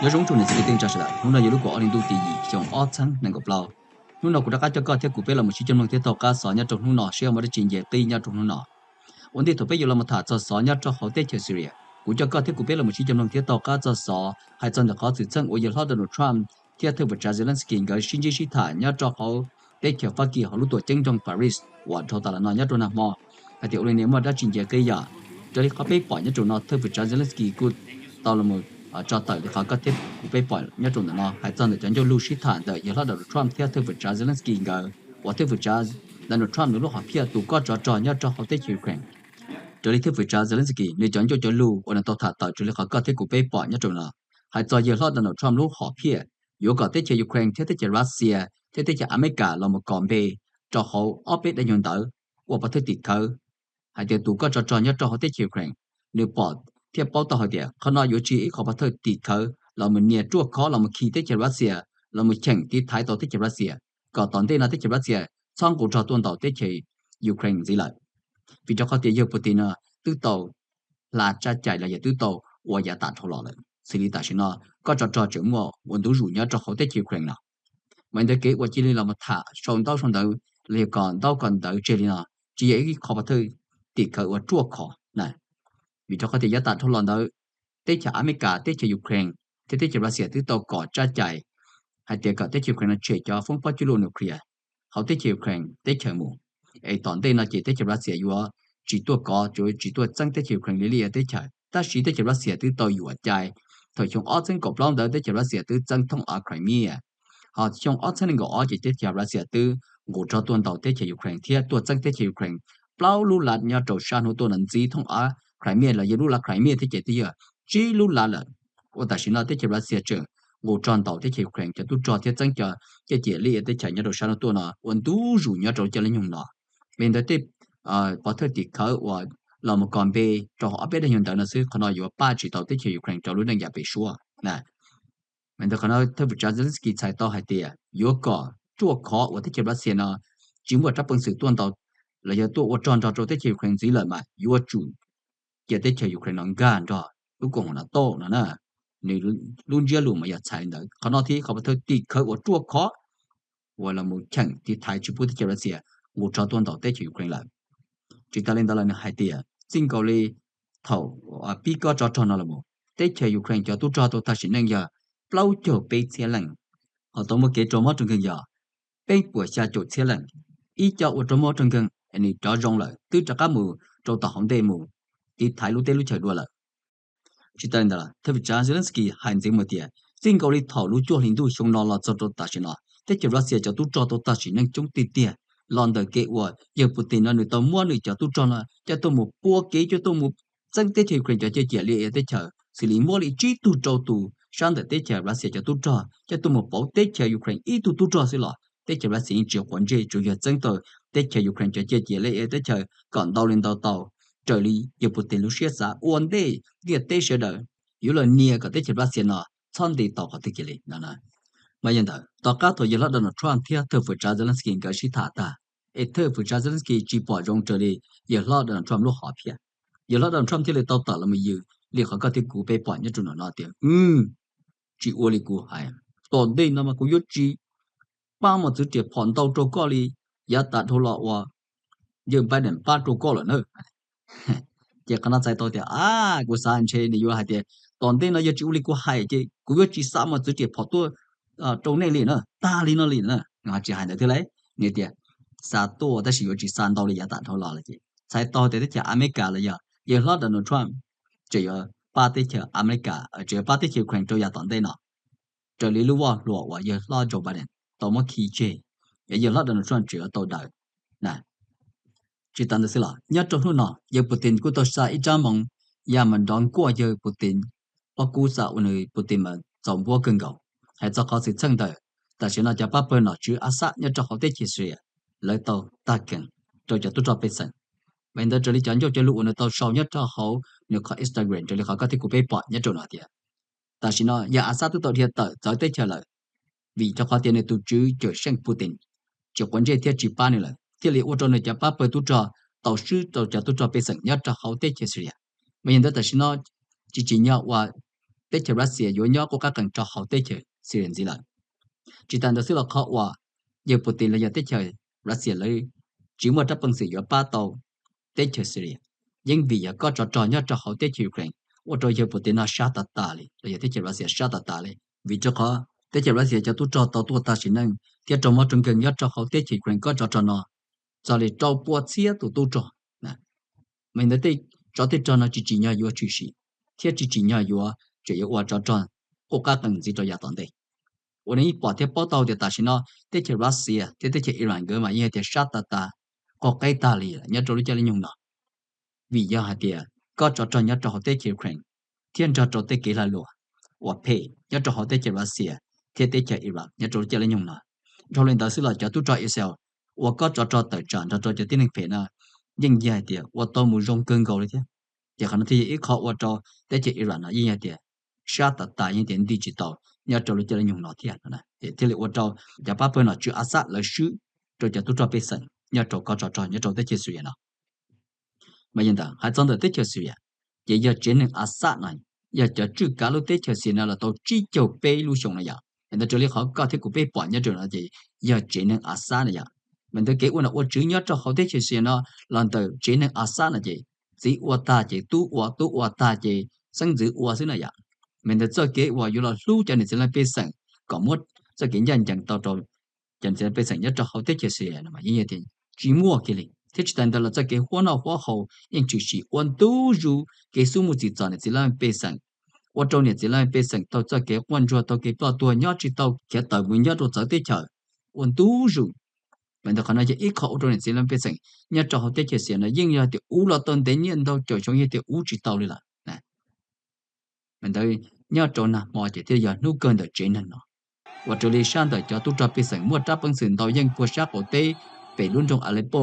Nyob zoo tsoom niam txiv kwv tij neej tsa sawv daws, hnub no yog lub kaum ob hli ntuj tim yim xyoo ob txhiab nees nkaum plaub. Hnub no kuv rov qab coj koj thiab kuv peb los mus sib coj mloog thiab taug qab xov nyob rau hnub no seb muaj dab tsi nce qib nyob rau hnub no. Ua ntej thaum peb yuav los mus tham txog xov nyob rau hauv teb chaws Syria, kuv coj koj thiab kuv peb los mus sib coj mloog thiab taug qab txog xov hais txog ntawm qhov txwm txheej uas yawg hlob Donald Trump thiab thawj pwm tsav Zelensky nkawd sib ntsib sib tham nyob rau hauv teb chaws Fab Kis hauv lub tuam ceeb nroog Paris uas dhau tas los no nyob rau nag hmo, hais tias ua li ne muaj dab tsi nce qib yom. Raws li qhov peb pom nyob rau no, thawj pwm tsav Zelensky kuj tau los tso tawm li qhov koj thiab kuv peb pom nyob rau ntawm no hais txog ntawm cov ncauj lus sib tham ntawm yawg hlob Donald Trump thiab thawj pwm tsav Zelensky nkawd uas thawj pwm tsav Donald Trump nws lub hom phiaj tus kob tsov rog nyob rau hauv teb chaws Ukraine. Raws li thawj pwm tsav Zelensky nws cov ncauj cov lus uas nws tau tham tawm raws li qhov koj thiab kuv peb pom nyob rau no, hais txog yawg hlob Donald Trump lub hom phiaj yuav kom teb chaws Ukraine thiab teb chaws Russia thiab teb chaws Amelikas los mus kos npe rau hauv ob peb daim nyuag ntawv ua pov thawj tim khawv hais tias tus kob tsov rog nyob rau hauv teb chaws Ukraine, nws pom thiab paub tau hais tias qhov no yuav tsis yog ib qho pov thawj tim khawv los mus nias ruaj khov los mus khi teb chaws Russia, los mus cheem tiv thaiv tau teb chaws Russia, kom tom ntej no teb chaws Russia txhob nqus rog tuaj ntaus teb chaws Ukraine ntxiv lawm. Vim rau qhov tias yawg Putin no twb tau hla tsab cai los yog twb tau ua yav tas dhau los lawm, xws li tam sim no kob tsov rog tseem muaj ua ntu zus nyob rau hauv teb chaws Ukraine no. Mas ntawd kev uas cia li los mus tham sau ntaub sau ntawv los yog kom ntaub kom ntawv tseg li no, tsis yog ib qho pov thawj tim khawv uas ruaj khov na. Vim rau qhov tias yav tas dhau los ntawd, teb chaws Amelikas, teb chaws Ukraine thiab teb chaws Russia twb tau kos tsab cai hais tias kom teb chaws Ukraine no tshem cov foob pob cuj luj nuclear hauv teb chaws Ukraine teb chaws mus, es tom ntej no ces teb chaws Russia yuav tsis tuaj kov, tsis tuaj txeeb teb chaws Ukraine li lwm teb chaws. Tab sis teb chaws Russia twb tau yuam cai, thaum xyoo ob txhiab kaum plaub ntawd teb chaws Russia twb txeeb thooj av Crimea. Ho xyoo ob txhiab nees nkaum ob ces teb chaws Russia twb nqus rog tuaj ntaus teb chaws Ukraine thiab tuaj txeeb teb chaws Ukraine plaub lub lav nyob rau sab hnub tuaj no ntxiv thooj av Crimea los yog lub lav Crimea thiab ces twb yog tsib lub lav lawm. Ua tam sim no teb chaws Russia tseem nqus rog ntaus teb chaws Ukraine cov tub rog thiab txeeb cov ciaj ciam lij teb chaws nyob rau sab hnub tuaj no ua ntu zus nyob rau cov lub nyoog no. Vim ntawd tej pov thawj tim khawv uas los mus kos npe rau ob peb daim nyuag ntawv no xwb, qhov no yuav pab tsis tau teb chaws Ukraine rau lub neej yav pem suab. Mas ntawd qhov no thawj pwm tsav Zelensky txhais tau hais tias yuav kom ruaj khov uas teb chaws Russia no tsis muaj rab peev xwm tuaj ntaus los yog tuaj ua rog nrog rau teb chaws Ukraine ntxiv lawm mas yuav tsum cia teb chaws Ukraine no nkag nrog lub koom haum NATO no na, nws lub ntsiab lus mas yog txhais li ntawd. Qhov no thiab qhov pov thawj tim khawv uas ruaj khov uas los mus cheem tiv thaiv tsis pub teb chaws Russia nqus rog tuaj ntaus teb chaws Ukraine lawm. Tsis tas li ntawd los nws hais tias txij nkaus li thaum pib kob tsov rog no los mus, teb chaws Ukraine cov tub rog tau tag sim neej yog plaub caug peb txhiab leej, ho tau muaj kev raug mob raug nkeeg yog peb puas xya caum txhiab leej. Ib co uas raug mob raug nkeeg es nws rov zoo lawm twb rov qab mus rau tom hauv ntej mus tiv thaiv lub teb lub chaws dua lawm. Tsis tas li ntawd, thawj pwm tsav Zelensky hais ntxiv mus tias txij nkaus li thaum lub cuaj hli ntuj xyoo no los txog rau tam sim no, teb chaws Russia cov tub rog tau tag sim neej coob tiag tiag los ntawm kev uas yawg Putin no nws tau muab nws cov tub rog no coj tuaj mus puab kev coj tuaj mus txeeb teb chaws Ukraine cov ciaj ciam lij teb chaws, xws li muab li tsib tug rau tus sab ntawm teb chaws Russia cov tub rog coj tuaj mus pauv teb chaws Ukraine ib tug tub rog xwb los teb chaws Russia yeej tsis quav ntsej, tsuas yog txeeb tau teb chaws Ukraine cov ciaj ciam lij teb chaws kom ntau li ntau tau, raws li yawg Putin lub siab xav ua ntej ntiaj teb sawv daws yuav los nias kom teb chaws Russia no txhob nti tau qhov twg kiag li no. Mas yog ntawd tom qab thaum yawg hlob Donald Trump thiab thawj pwm tsav Zelensky nkawd sib tham tag, es thawj pwm tsav Zelensky tsis pom zoo raws li yawg hlob Donald Trump lub hom phiaj. Yawg hlob Donald Trump thiaj li tau tawm los mus yws li qhov koj thiab kuv peb pom nyob rau no tias, tsis ua li kuv hais, tom ntej no mas kuv yuav tsis pab mos txwv riam phom ntau rau koj li yav tas dhau los uas yawg Biden pab rau koj lawm na. Ces qhov no txhais tau tias a, kuv xav ntshe nws yuav hais tias tom ntej no yog tsis ua li kuv hais ces kuv yuav tsis xa mos txwv riam phom tuaj rau nej li na, tag li no li na. Nws ho tsis hais ntawd thiab lauj, nws tias xa tuaj tab sis yuav tsis xa ntau li yav tas dhau los lawm. Ces txhais tau tias teb chaws Amelikas los yog yawg hlob Donald Trump tseem yuav pab teb chaws Amelikas, tseem yuav pab teb chaws Ukraine rau yav tom ntej no, raws li lub voj hlua uas yawg hlob Joe Biden tau muab khi tseg, yawg hlob Donald Trump tseem yuav tau daws na. Tsis tas ntawd xwb los nyob rau hnub no yawg Putin kuj tau xa ib rab moov ya mas nrov nkuaj yawg Putin pob kub xa uas nws Putin mas txaus npuab kawg nkaus. Hais txog qhov xwm txheej ntawm tam sim no cov pab pawg nom tswv Assad nyob rau hauv teb chaws Syria, lawv tau tag kees rau cov tub rog pej xeem. Mas ntawd raws li cov ncauj cov lus uas nws tau sau nyob rau hauv nws qhov Instagram raws li qhov koj thiab kuv peb pom nyob rau no tias tam sim no yawg Assad twb tau dhia tawm txawv teb chaws lawm, vim rau qhov tias nws tus tswv cawm seej Putin tsis quav ntsej thiab tsis pab nws lawm, thiaj li ua rau nws cov pab pawg tub rog tau swb rau cov tub rog pej xeem nyob rau hauv teb chaws Syria. Mas yog ntawd tam sim no tsis tsim nyog uas teb chaws Russia yuav nyob qub qab qees rau hauv teb chaws Syria ntxiv lawm. Tsis tas ntawd xwb los qhov uas yawg Putin los yog teb chaws Russia lawv tsis muaj rab peev xwm yuav pab tau teb chaws Syria yeej vim yog kob tsov rog nyob rau hauv teb chaws Ukraine ua rau yawg Putin no sab tas tas li los yog teb chaws Russia sab tas tas li. Vim rau qhov teb chaws Russia cov tub rog tau tuaj tag sim neej thiab raug mob raug nkeeg nyob rau hauv teb chaws Ukraine kob tsov rog no txog li rau pua txhiab tus tub rog. Mas ntawd tej tsov tej rog no tsis tsim nyog yuav tshwm sim thiab tsis tsim nyog yuav tseem yuav ua tsov rog qub qab qees ntxiv rau yav tom ntej. Ua neej ib pom thiab paub tau tias tam sim no teb chaws Russia thiab teb chaws Iran nkawd mas yeej tias sab tas tas, qaug qeb tag li nyob rau lub caij lub nyoog no. Vim yog hais tias kob tsov rog nyob rau hauv teb chaws Ukraine thiab nrog rau tej kev lag luam uas phem nyob rau hauv teb chaws Russia thiab teb chaws Iran nyob rau lub caij lub nyoog no. Dhau li ntawd xwb los cov tub rog Israel ua kob tsov rog tawm tsam nrog rau cov tib neeg phem no yeej yog hais tias ua tau mus zoo kawg nkaus li thiab. Ces qhov no thiaj yog ib qho ua rau teb chaws Iran no yeej yog tias sab tas tas yeej tias nti tsis tau nyob rau lub caij lub nyoog no thiab. Ces thiaj li ua rau cov pab pawg nom tswv Assad lawv swb rau cov tub rog pej xeem nyob rau kob tsov rog nyob rau teb chaws Syria no. Mas yog ntawd hais txog ntawm teb chaws Syria, ces yog tsev neeg Assad no yog cov tswj kav lub teb chaws Syria no los tau tsib caug peb lub xyoo no yom. Ntawd raws li qhov koj thiab kuv peb pom nyob rau no ces yog tsev neeg Assad no yom. Mas ntawd kev ua nom ua tswv nyob rau hauv teb chaws Syria no los ntawm tsev neeg Assad no ces txiv ua tag ces tub ua, tub ua tag ces xeeb ntxwv ua xwb na yom. Mas ntawd txoj kev uas yuav los hlub cov niam txiv leej pej xeem kom muab txoj kev ncaj ncees tau rau cov niam txiv leej pej xeem nyob rau hauv teb chaws Syria no mas yeej yog tias tsis muaj kiag li thiab tsis tas ntawd los txoj kev huab noj huab haus yeej tshwm sim ua ntu zus kev xub mus txim txom niam txiv leej pej xeem, ua rau niam txiv leej pej xeem tau txoj kev quaj ntsuag tau kev ploj tuag nyob tsis tau khiav tawm mus nyob rau txawv teb chaws ua ntu zus. Mas ntawd qhov no yog ib qho ua rau niam txiv leej pej xeem nyob rau hauv teb chaws Syria no yeej yog tias ub los tau ntev niaj ntau caum xyoo yeej tias ub tsis tau li lawm. Mas ntawd nyob rau nag hmo ces thiaj yog hnub kawg ntawm tsev neeg no. Ua raws li sab ntawm cov tub rog pej xeem muaj rab peev xwm ntau yeej puag sab qaum teb pem lub nroog Aleppo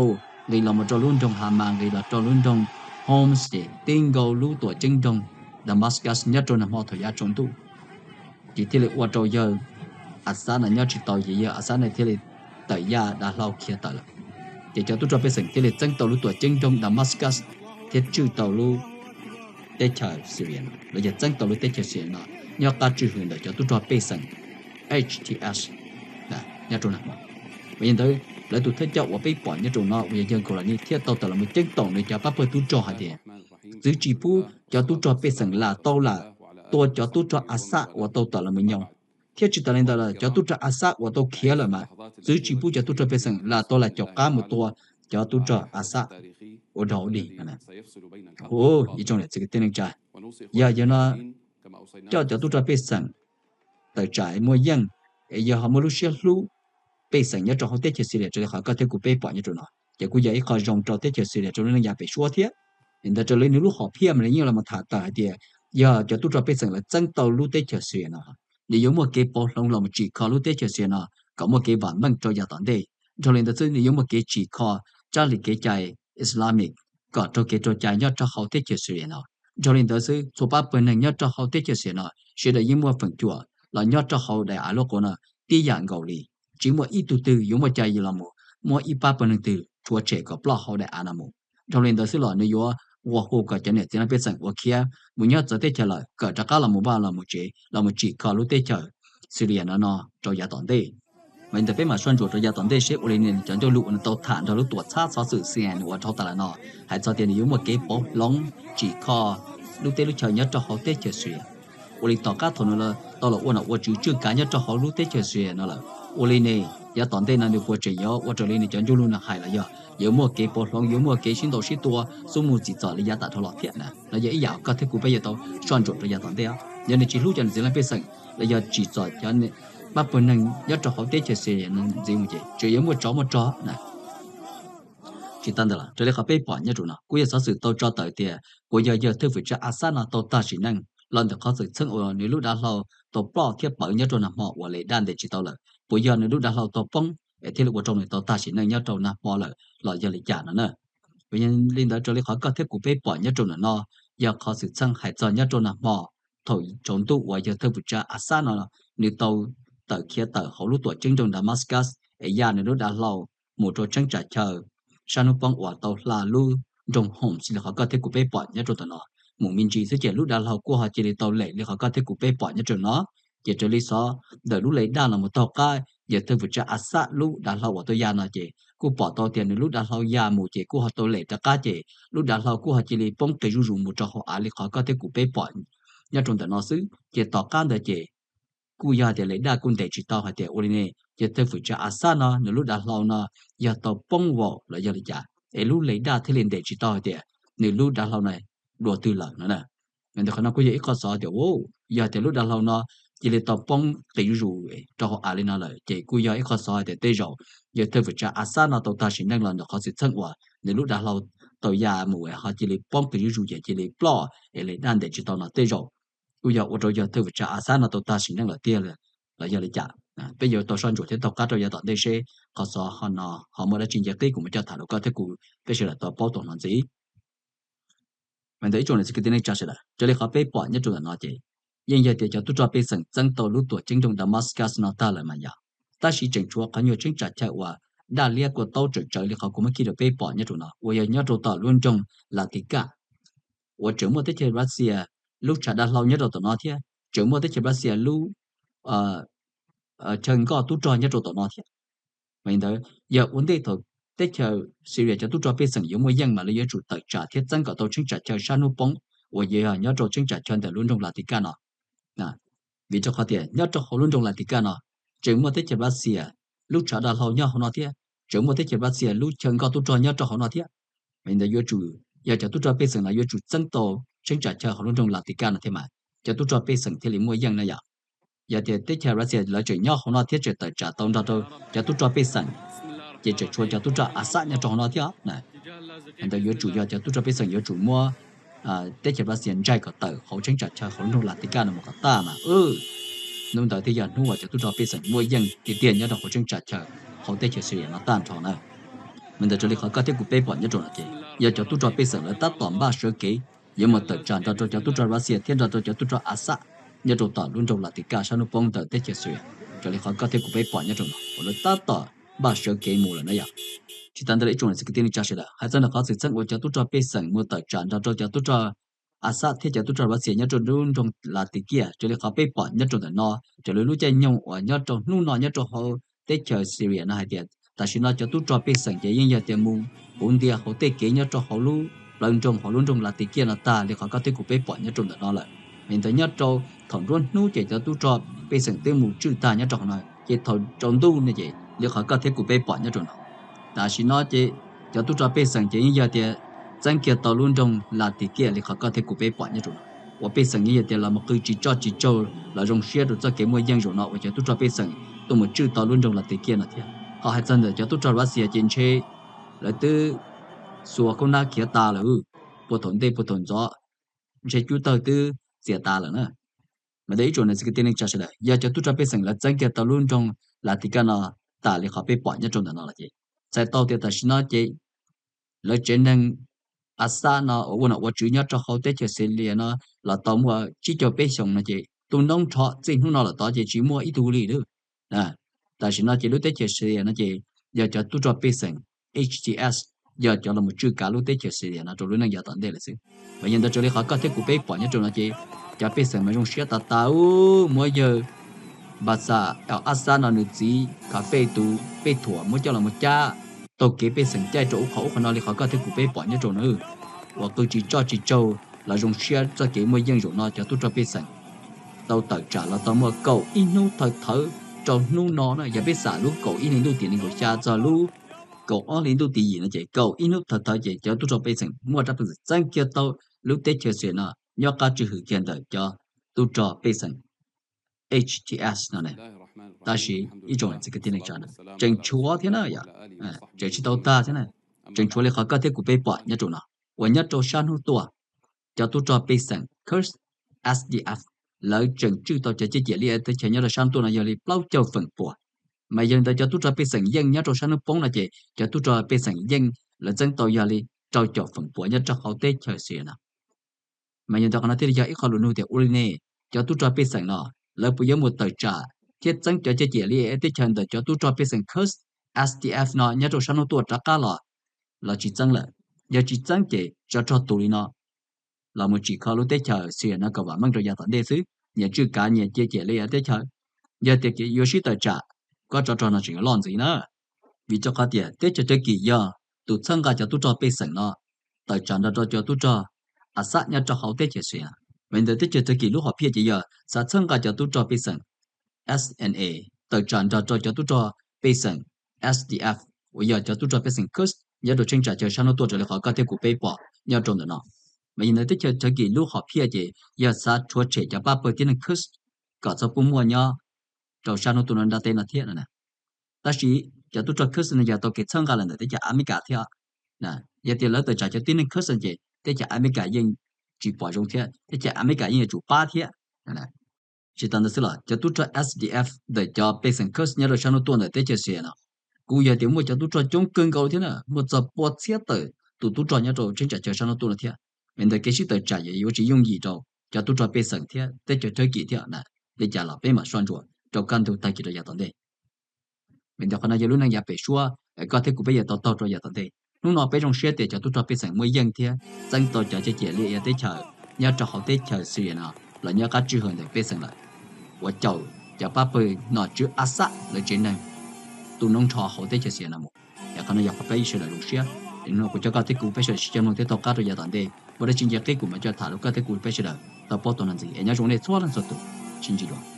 nqis los mus rau lub nroog Hama nqis los rau lub nroog Homs ces tib nkaus lub tuam ceeb nroog Damascus nyob rau nag hmo thaum yav tsaus ntuj. Ces thiaj li ua rau yawg Assad no nyob tsis tau ces yawg Assad no thiaj li tawm yaj dav hlau khiav tawm lawm. Ces cov tub rog pej xeem thiaj li txeeb tau lub tuam ceeb nroog Damascus thiab tswj tau lub teb chaws Syria no los yog txeeb tau lub teb chaws Syria no nyob qab tswj hwm ntawm cov tub rog pej xeem H T S nyob rau nag hmo. Mas yog ntawd lawv tus thawj coj uas peb pom nyob rau no uas yog yawg Golani thiaj tau tawm los mus ceeb toom nws cov pab pawg tub rog hais tias txwv tsis pub cov tub rog pej xeem lam tau lam tua cov tub rog Assad uas tau tawm los mus nyob, thiab tsis tas li ntawd los cov tub rog Assad uas tau khiav lawm mas txwv tsis pub cov tub rog pej xeem lam tau lam caum qab mus tua cov tub rog Assad ua dog ua dig. Ib tsoom niam txiv kwv tij neej tsa, yog yawg no coj cov tub rog pej xeem tawm tsam muaj yeej es yog ho muaj lub siab hlub pej xeem nyob rau hauv teb chaws Syria raws li qhov koj thiab kuv peb pom nyob rau no ces kuj yog ib qho zoo rau teb chaws Syria rau lub neej yav pem suab thiab. Li ntawd raws li nws lub hom phiaj mas nws yeej los tham tawm hais tias yog cov tub rog pej xeem lawv txeeb tau lub teb chaws Syria no, nws yuav muaj kev pauv hloov los mus tsim kho lub teb chaws Syria no kom muaj kev vam meej rau yav tom ntej. Dhau li ntawd xwb nws yuav muaj kev tsim kho txoj li kev cai Islamic kom raug kev raug cai nyob rau hauv teb chaws Syria no. Dhau li ntawd xwb txhua pab pawg neeg nyob rau hauv teb chaws Syria no sawv daws yeej muaj feem cuam los nyob rau hauv daim av lub qub no tib yam nkaus li. Tsis muaj ib tug twg yuav muaj cai los mus muab ib pab pawg neeg twg rhuav tshem kom ploj hauv daim av no mus. Dhau li ntawd xwb los nws yuav ua hu kom cov niam txiv leej pej xeem uas khiav mus nyob txawv teb chaws lawm kom rov qab los mus vaj los mus tsev los mus tsim kho lub teb chaws Syria no no rau yav tom ntej. Mas li ntawd peb mam soj ntsuam rau yav tom ntej seb ua li nws cov ncauj lus uas nws tau tham nrog lub tuam txhab xov xwm C N N uas rau tas lawm no hais txog tias nws yuav muaj kev pauv hloov tsim kho lub teb lub chaw nyob rau hauv teb chaws Syria. Ua li tom qab thaum nws tau los ua nom ua tswv tswj kav nyob rau hauv lub teb chaws Syria no lawm, ua li ne yav tom ntej no nws puas tseem yuav ua raws li nws cov ncauj lus nws hais los yog yuav muaj kev pauv hloov, yuav muaj kev sib ntaus sib tua, xub mus txim txom li yav tas dhau los thiab na. No yog ib yam koj thiab kuv peb yuav tau soj ntsuam rau yav tom ntej. Yog nws tsis hlub cov niam txiv leej pej xeem los yog tsim txom cov pab pawg neeg nyob rau hauv teb chaws Syria no ntxiv mus ces tseem yuav muaj tsov muaj rog na. Tsis tas ntawd los raws li qhov peb pom nyob rau no kuj yog xov xwm tau tso tawm tias puas yog yawg thawj fwm tsab Assad no tau tag sim neej los ntawm qhov xwm txheej uas nws lub dav hlau tau ploj thiab pawv nyob rau nag hmo uas li daj ntes tsis tau lawm, puas yog nws lub dav hlau tau poob es thiaj li ua rau nws tau tag sim neej nyob rau nag hmo lawm los yog li cas no na. Yog li ntawd raws li qhov koj thiab kuv peb pom nyob rau ntawm no yog qhov xwm txheej hais txog nyob rau nag hmo thaum tsaus ntuj uas yawg thawj fwm tsab Assad no nws tau tawm khiav tawm hauv lub tuam ceeb nroog Damascus es ya nws lub dav hlau mus rau tseeb tsam chaw sab hnub poob uas tau hla lub nroog Homs li qhov koj thiab kuv peb pom nyob rau ntawm no. mus me ntsis xwb ces lub dav hlau kuj ho cia li tau lem li qhov koj thiab kuv peb pom nyob rau no. Ces raws li xov ntawm lub radar los mus taug qab yawg thawj fwm tsav Assad lub dav hlau uas tau ya no ces kuj pom tau tias nws lub dav hlau ya mus ces kuj ho tau lem rov qab ces lub dav hlau kuj ho cia li poob qis zuj zus mus rau hauv av li qhov koj thiab kuv peb pom nyob rau ntawm no xwb. Ces tom qab ntawd ces kuj yog hais tias radar kuj ntes tsis tau hais tias ua li ne, yawg thawj fwm tsav Assad no nws lub dav hlau no yog tau poob vau los yog li cas es lub radar thiaj li ntes tsis tau hais tias nws lub dav hlau no dua twg lawm no na. Ntawm qhov no kuj yog ib qho xov tias yog tias lub dav hlau no cia li tau poob qis zuj zus rau hauv av li no lawm ces kuj yog ib qho xov hais tias tej zaum yawg thawj fwm tsav Assad no tau tag sim neej los ntawm qhov xwm txheej uas nws lub dav hlau tau ya mus ho cia li poob qis zuj zus ces cia li ploj es radar ntes tsis tau no tej zaum kuj yog ua rau yawg thawj fwm tsav Assad no tau tag sim neej lawm tiag los yog li cas. Peb yuav tau soj ntsuam thiab taug qab rau yav tom ntej seb qhov xov ho no ho muaj dab tsi ncig qib kuv mam coj tham rau koj thiab kuv peb sawv daws tau paub tau hnov ntxiv. Mas ntawm ib tsoom niam txiv kwv tij neej tsa sawv daws, raws li qhov peb pom nyob rau ntawm no ces yeej yog tias cov tub rog pej xeem txeeb tau lub tuam ceeb nroog Damascus no tag lawm mas yog, tab sis tseem tshuav qhov nyuag cheeb tsam chaw uas daj liab kua taub tsaws tsawv li qhov kuv muab khi rau peb pom nyob rau no uas yog nyob rau tom lub nroog Latika uas tseem muaj teb chaws Russia lub tshav dav hlau nyob rau tom no thiab tseem muaj teb chaws Russia lub chaw nkoj tub rog nyob rau tom no thiab. Mas li ntawd yog ua ntej thaum teb chaws Syria cov tub rog pej xeem yuav muaj yeej mas lawv yuav tsum tawm tsam thiab txeeb kom tau cheeb tsam chaw sab hnub poob uas yog nyob rau cheeb tsam chaw ntawm lub nroog Latika no. Vim rau qhov tias nyob rau hauv lub nroog Latika no tseem muaj teb chaws Russia lub tshav dav hlau nyob hauv no thiab tseem muaj teb chaws Russia lub chaw nkoj tub rog nyob rau hauv no thiab. Mas li ntawd yuav tsum yog cov tub rog pej xeem no yuav tsum txeeb tau cheeb tsam chaw hauv lub nroog Latika no thiab mas cov tub rog pej xeem thiaj li muaj yeej na yom. Yog tias teb chaws Russia lawv tseem nyob hauv no thiab tseem tawm tsam tau nrog rau cov tub rog pej xeem, ces tseem tshuav cov tub rog Assad nyob rau hauv no thiab. Ntawd yuav tsum yog cov tub rog pej xeem yuav tsum muab teb chaws Russia ntsais kom tawm hauv cheeb tsam chaw hauv lub nroog Latika no mus kom tag mas hnub ntawd thiaj yog hnub uas cov tub rog pej xeem muaj yeej tiag tiag nyob rau hauv cheeb tsam chaw hauv teb chaws Syria no tag nrho na. Mas ntawd raws li qhov koj thiab kuv peb pom nyob rau no ces yog cov tub rog pej xeem lawv tab tom npaj sawv kev yuav mus tawm tsam nrog rau cov tub rog Russia thiab nrog rau cov tub rog Assad nyob rau tom lub nroog Latika sab hnub poob ntawm teb chaws Syria. Raws li qhov koj thiab kuv peb pom nyob rau no uas lawv tab tom npaj sawv kev mus lawm na yom. Tsis tas ntawd los ib tsoom niam txiv kwv tij neej tsa sawv daws, hais txog ntawm qhov xwm txheej uas cov tub rog pej xeem mus tawm tsam nrog rau cov tub rog Assad thiab cov tub rog Russia nyob rau lub nroog Latika, raws li qhov peb pom nyob rau ntawm no, raws li lub caij nyoog uas nyob rau hnub no nyob rau hauv teb chaws Syria no hais tias tam sim no cov tub rog pej xeem ces yeej yog tias mus puv ntias hauv tej kev nyob rau hauv lub plawv nroog hauv lub nroog Latika no tag li qhov koj thiab kuv peb pom nyob rau ntawm no lawm. Vim ntawd nyob rau thaum nruab hnub ces cov tub rog pej xeem twb mus tswj tag nyob rau hauv no ces thaum tsaus ntuj no ces li qhov koj thiab kuv peb pom nyob rau no. Tam sim no ces cov tub rog pej xeem ces yeej yog tias txeeb kiag tau lub nroog Latika li qhov koj thiab kuv peb pom nyob rau no, uas pej xeem yeej yog tias los mus qw tsis tsoj tsis tsaug los zoo siab rau txoj kev muaj yeej zaum no uas cov tub rog pej xeem tuaj mus tswj tau lub nroog Latika no thiab. Ho hais txog ntawm cov tub rog Russia ces ntshe lawv twb xuas khaub nab khiav tas lawm, puag thaum ntej puag thaum ntxov ntshe cub tawg twb txias tas lawm na. Mas ntawm ib tsoom niam txiv kwv tij neej tsa sawv daws, yog cov tub rog pej xeem lawv txeeb kiag tau lub nroog Latika no tas li qhov peb pom nyob rau ntawm no los ces txhais tau tias tam sim no ces lawv tsev neeg Assad no uas ua nom ua tswv nyob rau hauv teb chaws Syria no los tau muaj tsib caug peb xyoos no ces tu noob nrho txij hnub no lawm tod ces tsis muaj ib tug li lawm. Tam sim no ces lub teb chaws Syria no ces yog cov tub rog pej xeem H T S, yog cov los mus tswj kav lub teb chaws Syria no rau lub neej yav tom ntej lawm xwb. Mas yog ntawd raws li qhov koj thiab kuv peb pom nyob rau no ces cov pej xeem mas zoo siab tas tas, muab yawg Bashar al-Assad no nws txiv khav pej tus pej thuam muab coj los mus cab taug kev pej xeem caij rau ub qhov ub qhov no li qhov koj thiab kuv peb pom nyob rau no, uas qw tsis tsoj tsis tsaug los zoo siab txoj kev muaj yeej zaum no cov tub rog pej xeem tau tawm tsam los tau muaj kaum ib hnub thawj thawv rau hnub no na. Yog peb xam lub kaum ib hli ntuj tim nees nkaum xya txog lub kaum ob hli ntuj tim yim no ces kaum ib hnub thawv thawv ces cov tub rog pej xeem muaj rab pej xeem txeeb kiag tau lub teb chaws Syria no nyob qab tswj hwm kiag ntawm cov tub rog pej xeem H T S no ne. Tab sis ib tsoom niam txiv kwv tij neej tsa, tseem tshuav thiab na yom, tseem tsis tau tag thiab na. Tseem tshuav li qhov koj thiab kuv peb pom nyob rau no, uas nyob rau sab hnub tuaj cov tub rog pej xeem Kurd S D F lawv tseem tswj tau cov ciaj ciam liaj teb chaws nyob rau sab hnub tuaj no yog li plaub caug feem pua. Mas yog li ntawd cov tub rog pej xeem yeej nyob rau sab hnub poob no ces cov tub rog pej xeem yeej lawv txeeb tau yog li rau caum feem pua nyob rau hauv teb chaws Syria no. Mas yog ntawd qhov no thiaj li yog ib qho lus nug tias ua li ne, cov tub rog pej xeem no lawv puas yuav mus tawm tsam thiab txeeb cov ciaj ciam liaj teb chaws ntawm cov tub rog pej xeem Kurd S D F no nyob rau sab hnub tuaj rov qab los, los tsis txeeb lawm? Yog tsis txeeb ces tsov rog tus li no los mus tsim kho lub teb chaws Syria no kom vam meej rau yav tom ntej xwb, nyias tswj kav nyias cia ciam li teb chaws. Yog tias yuav sib tawm tsam, kob tsov rog no tseem yuav loj ntxiv na. Vim rau qhov tias teb chaws Turkey yog tus txhawb nqa cov tub rog pej xeem no tawm tsam nrog rau cov tub rog Assad nyob rau hauv teb chaws Syria. Vim ntawd teb chaws Turkey lub hom phiaj ces yog xav txhawb nqa cov tub rog pej xeem S N A tawm tsam nrog rau cov tub rog pej xeem S D F uas yog cov tub rog pej xeem Kurd nyob rau cheeb tsam chaw sab hnub tuaj raws li qhov koj thiab kuv peb pom nyob rau ntawm no. Mas yog ntawd teb chaws Turkey lub hom phiaj ces yog xav rhuav tshem cov pab pawg tib neeg Kurd kom txhob pub muaj nyob rau sab hnub tuaj no nram teb no thiab no. Tab sis cov tub rog Kurd no yog tau kev txhawb nqa los ntawm teb chaws Amelikas thiab. Yog tias lawv tawm tsam cov tib neeg Kurd ces teb chaws Amelikas yeej tsis pom zoo thiab, teb chaws Amelikas yeej yuav tsum pab thiab. Tsis tas ntawd xwb los cov tub rog S D F ntawm cov pej xeem Kurd nyob rau sab hnub tuaj ntawm teb chaws Syria no kuj yog tias muaj cov tub rog coob kawg nkaus thiab na, muaj txog pua txhiab tawm tus tub rog nyob rau cheeb tsam chaw sab hnub tuaj no thiab. Vim ntawd kev sib tawm tsam yuav tsis yooj yim rau cov tub rog pej xeem thiab teb chaws Turkey thiab na. Li cas los peb mam soj ntsuam rau kaj ntug tag kis rau yav tom ntej. Vim ntawd qhov no yog lub neej yav pem suab, koj thiab kuv peb yuav tau taug rau yav tom ntej. Hnub no peb zoo siab tias cov tub rog pej xeem muaj yeej thiab txeeb tau cov ciam li teb chaws nyob rau hauv teb chaws Syria no los nyob qab tswj hawm ntawm pej xeem lawm, uas caum cov pab pawg nom tswv Assad lawv tsev neeg tu noob nrho hauv teb chaws Syria no mus. Yog qhov no yog qhov peb sawv daws zoo siab. Hnub no kuv coj koj thiab kuv peb sawv daws sib coj mloog thiab taug qab rau yav tom ntej, muaj dab tsi nce qib kuv mam coj tham rau koj thiab kuv peb sawv daws tau paub tau no ntxiv es nyob zoo nej txhua leej txhua tus, sib ntsib dua.